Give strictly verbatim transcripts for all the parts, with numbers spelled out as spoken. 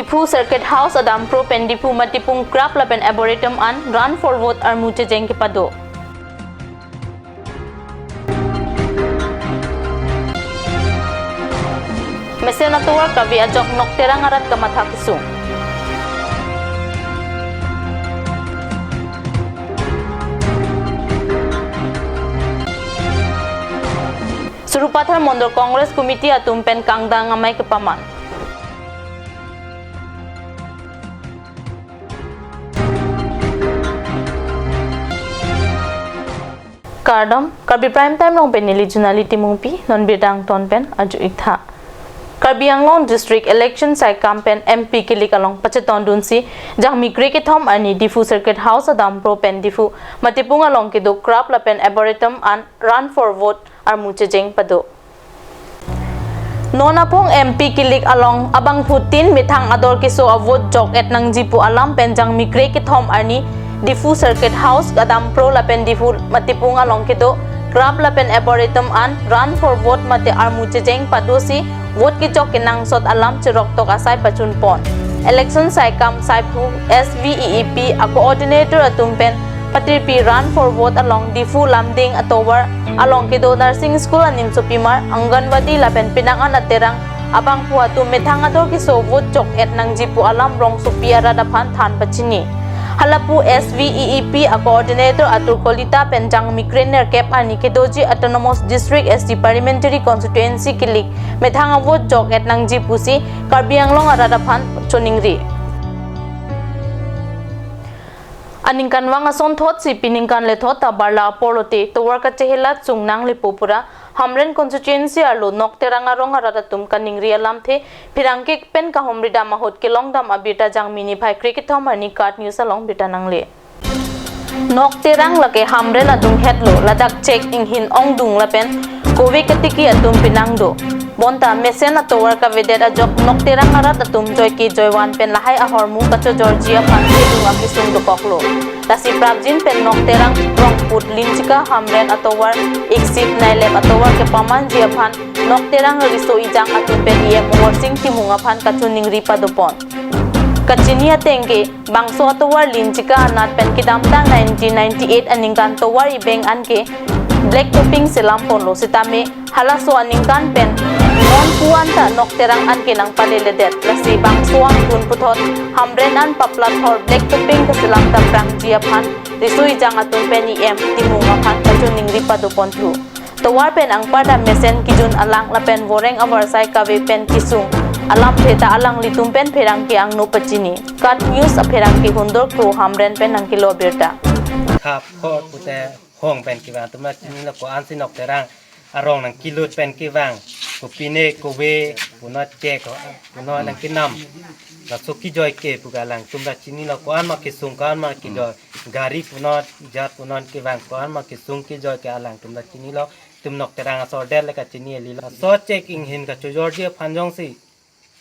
Diphu Circuit House adampro pen Diphu Matipung Krap lapen Arboretum an Run for Vote armu checheng kepado. Mesen atovar kave ajok Nokterang arat kamatha kesung. Sarupathar Mondol Congress Committee atum pen kangdang amei kepaman. Kardom, Karbi Prime Time along pen neli Junali Timungpi, non birta angton pen arju-ik tha. Karbi Anglong District Election Saikam pen M P kilik along pachetondunsi, Jangmi kre kethom arni Diphu Circuit House adampro pen Diphu Matipung along kedo Krap lapen Arboretum an Run for Vote armu checheng pado. Non aphong M P kilik along abangphutin methang ador keso a-vote jok-et nangji pu alam pen Jangmi kre kethom arni Diphu Circuit House adampro lapen Diphu Matipung along kedo Krap lapen Arboretum an Run for Vote mate armu checheng padosi vote kejok kenangsot alam cheroktok asai pachunpon. Election Saikam saiphu S V E E P a-coordinator atum pen patirpi Run for Vote along Diphu Lumding atovar along kedo Nursing School animsopimar, Anganwadi lapen penang an aterang abangphu atum methang ador keso vote jok-et nangji pu alam rongsopi arat aphan than pachini. Halapu S V E E P a-coordinator Atur Kolita pen Jangmi krenerkep arni kedoji Autonomous District S T Parliamentary Constituency kilik methang a-vote jok-et nangji pusi Karbi Anglong arat aphan choningri. Aningkanvang asonthotsi pi ningkan lethot ta barla apor lote tovar kachehelat sungnang lepo pura Hamren constituency arlo Nokterang arong arat atum kaningri alamthe pherangke pen kahumridam ahut kelongdam abirta Jangmi niphai kre kethom arni KAT News along birta nangle. Nokterang lake Hamren adunghet lo, ladak chek inghin ongdung lapen kove katiki atum penang do. Bonta mesen atovar kavedet ajok Nokterang arat atum joike joivan pen lahai ahormu kachojorji aphan kedung akesung dokoklo. Lasi prapjin pen Nokterang Rongput Linchika Hamren atovar exit nailep atovar kepamanji aphan Nokterang riso ejang atum pen E M Mohorsing Timung aphan kachoningri padopon. Kachini ateng ke, bangso atovar Linchika anat pen kedamtang nineteen ninety-eight aningkan tovar ebeng anke black topping selam ponlo sitame halaso aningkan pen non puan ta Nokterang anke nangpaleledet, lasi bangso angkun puthot Hamren an paplathor black topping kaselam ta prangji aphan riso ejang atum pen E M Timung aphan kachoningri padoponthu. Tovar pen angparta mesen kejun alang lapen voreng avarsai kave pen kesung alamthe ta alanglitum pen pherangke angno pachini. KAT News apherangke Hundor Kro Hamren pen nangkelo birta. Khap khor pute hong pen kevang atum ta chinilo, ko-ansi Nokterang arong nangkelut pen kevang, kopine kove punot chek punot nangkenam. Laso kejoike pu ke alangtum ta chinilo, ko-an ma kesung ko-an ma kejoi. Gari punot jat punot kevang, ko-an ma kesung kejoi ke alangtum ta chinilo. Itum Nokterang asor det le kachini eli lo. Laso chek inghin kachojorji aphan jongsi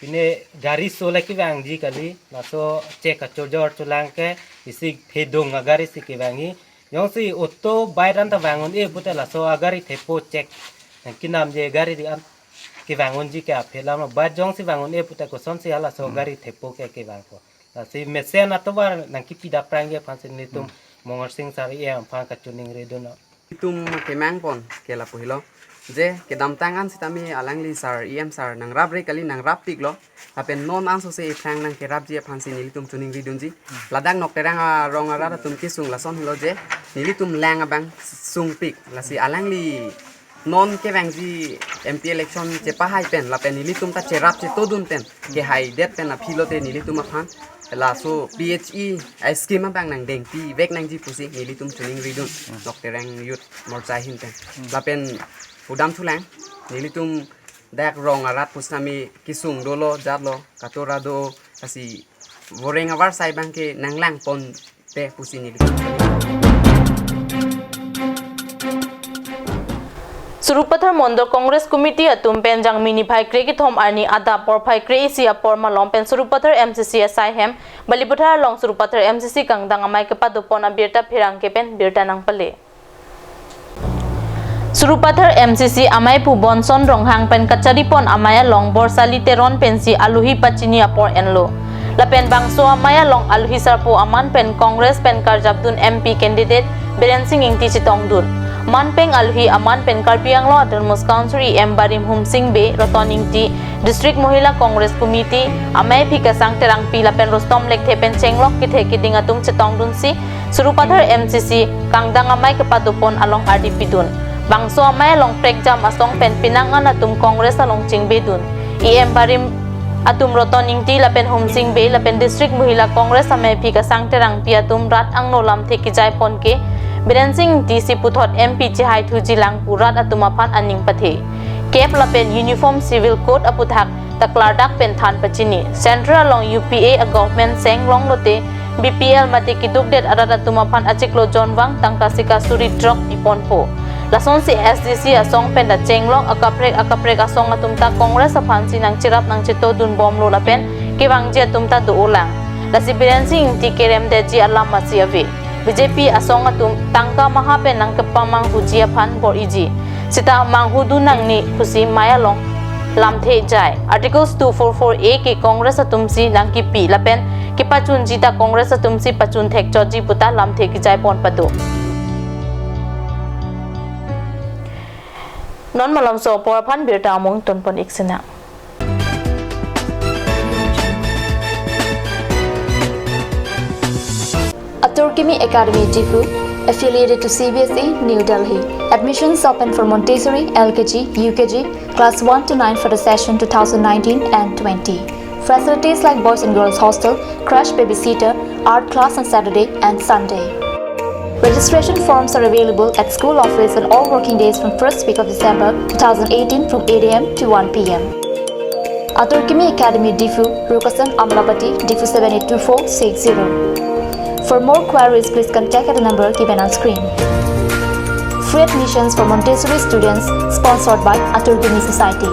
pine gari so le kevangji kali, laso chek kachojor cholang ke isi phedung agari si kevangji. Jongsi auto bike an ta vang un-e pute laso agari thepo chek nangkenamji gari di an kevang unji ke aphe alam lo. Bike jongsi vang un-e pute kosonsi halaso gari thepo ke kevangpo. Lasi mesen atovar nangkepi dapprangji aphansi nelitum Mohorsing sir E M aphan kachoningri dunlo. Itum kemangpon ke lapu helo. Je kedamtang an sitame alangli sir, E M sir nangrapre kali, nangrap piklo. Lapen non ansose ephrang nangkerapji aphansi nelitum choningri dunji. Ladak Nokterang arong arat atum kesung lason helo je, nelitum lang abang sungpik. Lasi alangli non kevangji M P election chepahai pen lapen nelitum ta cherap chetodun pen kehaidet pen aphi lote nelitum aphan laso P H E a-scheme abang nangdengpivek nangji pusi nelitum choningri dun Nokterang Youth Morcha ahin pen. Lapen pudam thulang, nelitum dak rong arat pusitame kesung dolo, jatlo, katora do, lasi voreng avarsai abangke nanglangponte pusi nelitum. Sarupathar Mondol Congress Committee atum pen Jangmi niphai kre kethom arni adap porphai kre isi apor malom pen Sarupathar M C C asai hem Balipathar along Sarupathar M C C kangdang amei kepadopon abirta pherangke pen birta nangpale. Sarupathar M C C amei pu Bonson Ronghang pen kacharipon amei along Borsali Teron pensi alohi pachini apor enlo. Lapen bangso amei along alohi sarpo aman pen Congress pen karjapdun M P candidate Biren Singh Ingti chetongdun. Manpeng alohi aman pen Karbi Anglong Autonomous Council E M Barim Humsing Bey, Roton Ingti, District Mohila Congress Committee, Amei Phi Kasang Terangpi lapen Rustom Lekthe pen chenglok kethe keding atum chetongdunsi, Sarupathar M C C kangdang amei kepadopon along ardi pidun. Bangso amei along prekjam asong pen penang an atum Congress along chingbedun. E M Barim atum Roton Ingti lapen Humsing Bey lapen District Mohila Congress Amei Phi Kasang Terangpi atum rat angno lamthe kejai pon ke Biren Singh Ingti si puthot M P chehai thuji lang pu rat atum aphan aning pathe. Cap lapen uniform civil code aputhak ta klardak pen than pachini. Central along U P A a government seng longlote B P L mate kedukdet arat atum aphan achiklo jonvang tangka sika suri throk piponpo. Lasonsi S D C asong pen ta chenglok akaprek akaprek asong atum ta Congress aphansi nangcherap nangchetodun bomlo lapen kevangji atum ta do-olang. Lasi Biren Singh Ingti keremdetji alam masi ave. B J P asong atum tangka maha pen nangkepamanghuji aphan bor-iji. Seta manghudun nangne pusi amei along lamthe jai. Articles two four four A ke Congress atumsi nangkipi lapen kepachunji ta Congress atumsi pachun thekchotji puta lamthe kejai pon pado. Non malomso apor aphan birta amung tonpon ik sinang. Atur Kimi Academy Diphu, affiliated to C B S E, New Delhi. Admissions open for Montessori, L K G, U K G, class one to nine for the session two thousand nineteen and twenty. Facilities like boys and girls hostel, crash babysitter, art class on Saturday and Sunday. Registration forms are available at school office on all working days from first week of December two thousand eighteen from eight A M to one P M. Atur Kimi Academy Diphu, Rukasan Amlapati, Diphu seven eight two four six zero. For more queries, please contact at the number given on screen. Free admissions for Montessori students, sponsored by Atur Kimi Society.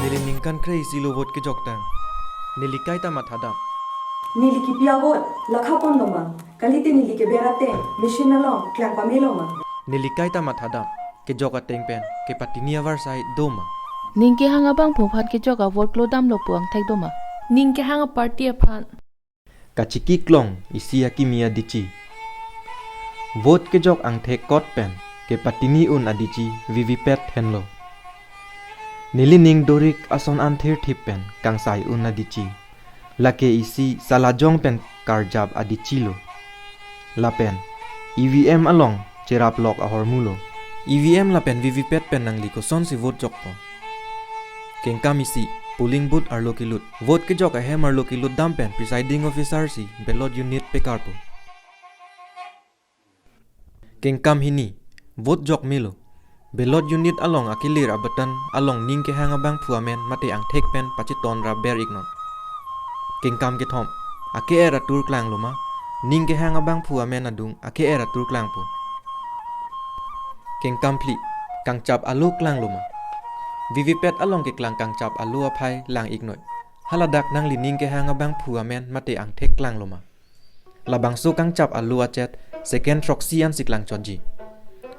Neli ningkan kre-isi lo vote kejok tang. Neli kaita mathadam. Neli kipi a-vote lakha pon loma. Kalite neli keber ateng machine along klang pame loma. Neli kaita mathadam. Kejok ateng pen kepatini avarsai doma. Ning kehang abangphu aphan kejok a-vote klodamlo pu angthek doma. Ning kehang a-party aphan. Kachiki klong isi akimi adichi. Vote kejok angthek kot pen kepatini un adichi V V P A T henlo. Nelining dorik ason an thirthip pen kangsai un adichi. Lake isi salajong pen karjap adichi lo. Lapen E V M along cherap lok ahormu lo. E V M lapen V V P A T pen nangli kosonsi vote jokpo? Kengkam isi, polling booth arlo kelut. Vote kejok ahem arlo kelut dam pen presiding officer si ballot unit pekarpo. Kengkam hini, vote jok melo. Ballot unit along akelir a-button along ning kehang abangphu amen mate angthek pen pachiton rap ber iknon. Kengkam kethom, ake-er atur klanglo ma, ning kehang abangphu amen adung ake-er atur klangpo. Kengkam phli, kangchap alo klanglo ma. V V P A T along keklang kangchap alo aphai lang iknoi. Haladak nangli ning kehang abangphu amen mate angthek klanglo ma. Labangso kangchap alo achet second throksi ansi klangchotji.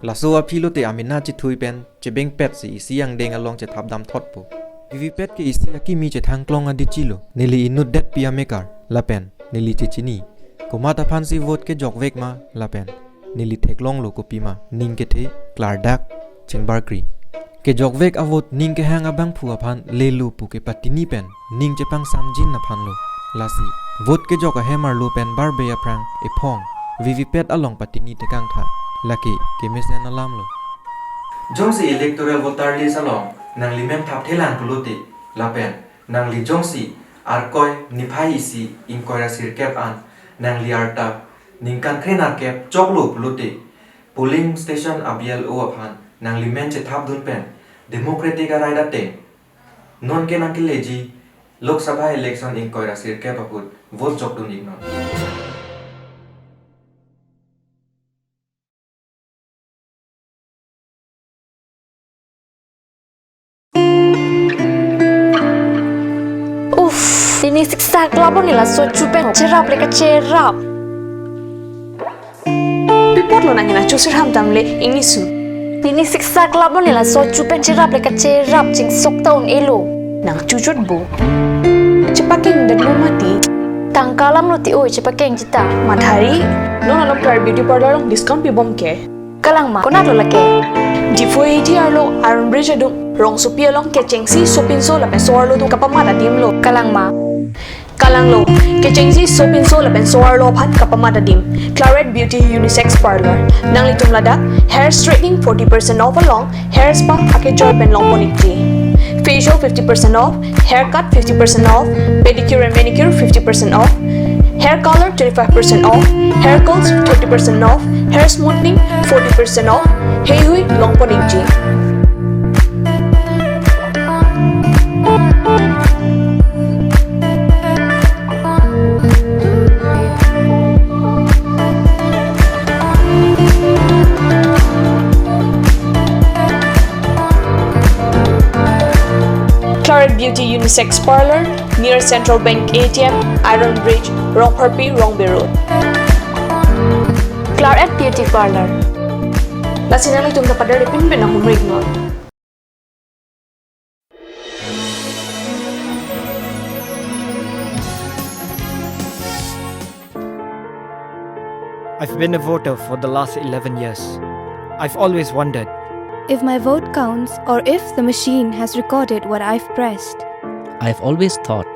Laso aphi lote amena chethui pen chebengpet si isi angdeng along chethap damthotpo. V V P A T ke isi akimi chethang klong adichi lo. Neli inutdetpi amekar lapen neli chechini. Komat aphansi vote kejokvek ma lapen neli theklonglo kopima ning kethe klardak chingbarkri. Kejokvek a-vote ning kehang abangphu aphan lelo pu kepatini pen ning chepangsamjin aphanlo. Lasi vote kejok ahem arlo pen barbe aphrang ephong V V P A T along patini tekangtha. Lake kemesen alamlo. Jongsi electoral voter list along nangli men thapthelang pulote lapen nangli jongsi Arkoi niphai isi ingkoi ra sirkep an nangli arta ningkan kre-nerkep choklo pulote polling station a-B L O aphan nangli men chethapdun pen democratic a-right ateng non ke nangkeleji Lok Sabha election ingkoi ra sirkep ahut vote jokdun iknon. Uff, ini siksak labor nila so chupen cherap leka cherap. Pi apotlo nang nangchusirham damle ingnisu. Pini siksak lap lo ne laso chu pen cherap le kacherap chingsok ta un-elo. Nang chuchot bo. Chepakeng detlo mati. Tangka alam lo ti oi chepakeng jita. Madhari. Non along Claret Beauty Parlour along discount pibom ke. Kalang ma, konat lo lake? Diphu A T arlo Iron Bridge adung rongsopi along kechengsi sopinso lapen so-arlo atum kapamat adim lo. Kalang ma? Kalang lo, kechengsi sopinso lapen so-arlo aphan kapamat adim. Claret Beauty Unisex Parlour. Nanglitum ladak hair straightening forty percent off along hair spa akejoi pen longpon ikji. Facial fifty percent off, haircut fifty percent off, pedicure and manicure fifty percent off, hair color twenty-five percent off, hair curls thirty percent off, hair smoothing forty percent off, heihui longpon ikji. Claret Beauty Unisex Parlour, near Central Bank A T M, Iron Bridge, Rongpharpi, Rongbe Road. Claret Beauty Parlour. Lasi nanglitum ta pader pinpin ahumrik non. I've been a voter for the last eleven years. I've always wondered if my vote counts or if the machine has recorded what I've pressed. I've always thought,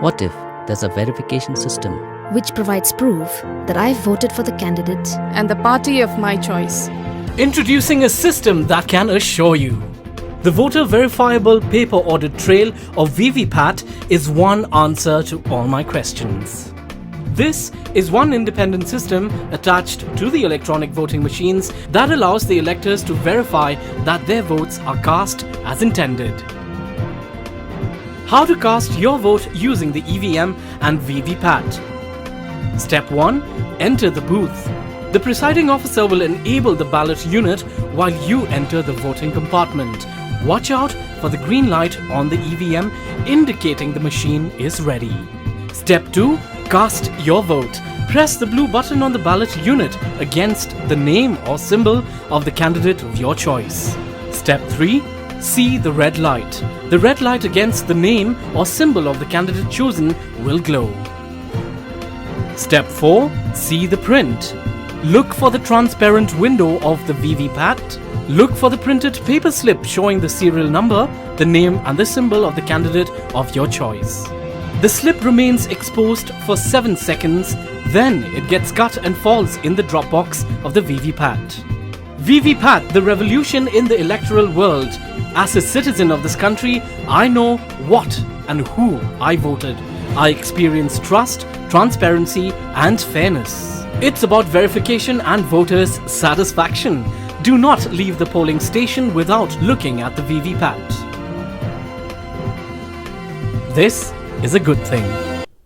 what if there's a verification system which provides proof that I've voted for the candidate and the party of my choice? Introducing a system that can assure you. The voter verifiable paper audit trail, or V V PAT, is one answer to all my questions. This is one independent system attached to the electronic voting machines that allows the electors to verify that their votes are cast as intended. How to cast your vote using the E V M and V V PAT. Step one. Enter the booth. The presiding officer will enable the ballot unit while you enter the voting compartment. Watch out for the green light on the E V M indicating the machine is ready. Step two. Cast your vote. Press the blue button on the ballot unit against the name or symbol of the candidate of your choice. Step three. See the red light. The red light against the name or symbol of the candidate chosen will glow. Step four. See the print. Look for the transparent window of the V V PAT. Look for the printed paper slip showing the serial number, the name and the symbol of the candidate of your choice. The slip remains exposed for seven seconds, then it gets cut and falls in the drop box of the V V PAT. V V PAT, the revolution in the electoral world. As a citizen of this country, I know what and who I voted. I experience trust, transparency, and fairness. It's about verification and voters' satisfaction. Do not leave the polling station without looking at the V V PAT. This is a good thing.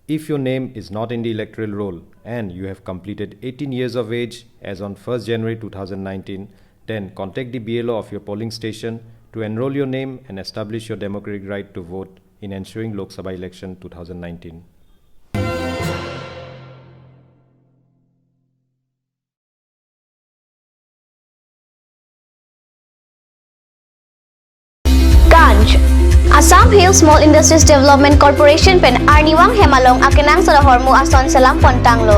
If your name is not in the electoral roll and you have completed eighteen years of age as on first January two thousand nineteen, then contact the B L O of your polling station to enroll your name and establish your democratic right to vote in ensuing Lok Sabha election two thousand nineteen. Ganj. Assam Hill Small Industries Development Corporation pen arnivang hem along akenangsot ahormu ason selam pontanglo.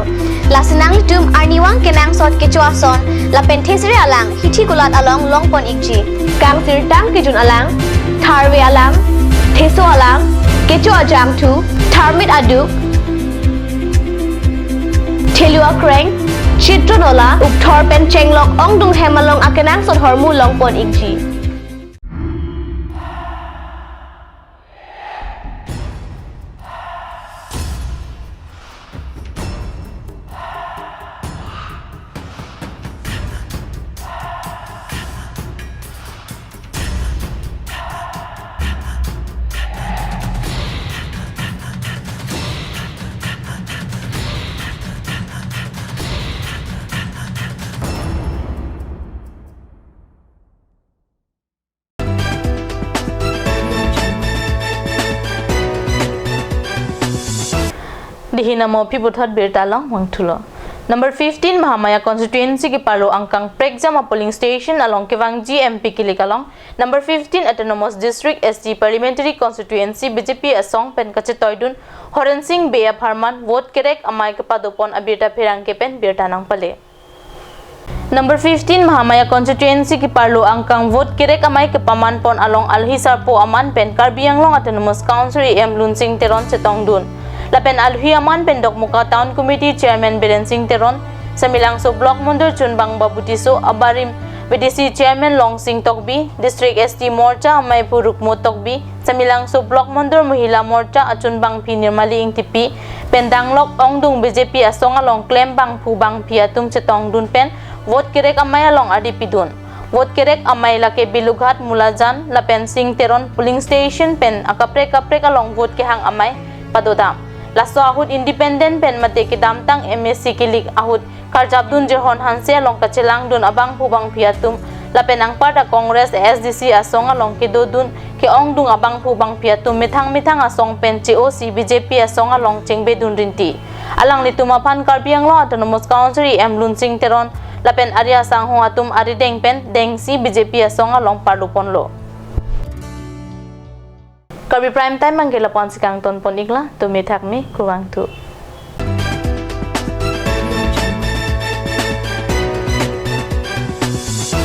Lasi nanglitum arnivang kenangsot kecho ason lapen thesere alang hithi kulat along longpon ikji. Kangsirtang kejun alang, tharve alang, theso alang, kecho ajangthu, tharmit aduk, thelu akreng, chitron ola, ukthor pen chenglok ongdung hem along akenangsot ahormu longpon ikji. Dihina mo pi puthot birta along vangthulo. Number fifteen Mahamaya constituency keparlo angkang prekjam a polling station along kevangji M P kilik along number fifteen Autonomous District S T Parliamentary Constituency B J P asong pen kachetoidun Horen Sing Bey apharman vote kerek amei kepadopon abirta pherangke pen birta nangpale. Number fifteen Mahamaya constituency keparlo angkang vote kerek amei kepamanpon along alhi sarpo aman pen Karbi Anglong Autonomous Council E M Lunsing Teron chetongdun. Lapen alhi aman pen Dokmoka Town Committee Chairman Biren Sing Teron, Samelangso Block Mondol Chunbang Babu Tisso, abarim V D C Chairman Longsing Tokbi, District S T Morcha amei Purukmo Tokbi, Samelangso Block Mondol Mohila Morcha achunbangpi Nirmali Ingtipi, pen danglok ongdung B J P asong along klem bangphu bangphi atum chetongdun pen vote kerek amei along ardi pidun. Vote kerek amei lake Bilughat, Mulajan lapen Sing Teron polling station pen akaprek kaprek along vote kehang amei padodam. Laso ahut independent pen mate kedamtang M A C kilik ahut karjapdun Jirhon Hanse along kachelangdun abangphu bangphi atum lapen anparta Congress A S D C asong along kedodun ke-ongdung abangphu bangphi atum methang methang asong pen che-osi B J P asong along chengbedun rinti. Alanglitum aphan Karbi Anglong Autonomous Council E M Lunsing Teron lapen arya sangho atum arideng pen dengsi B J P asong along parloponlo. Karbi Prime Time abangke lapu-an si kangtonpon-iklo, tumi thakmi, kurvangthu.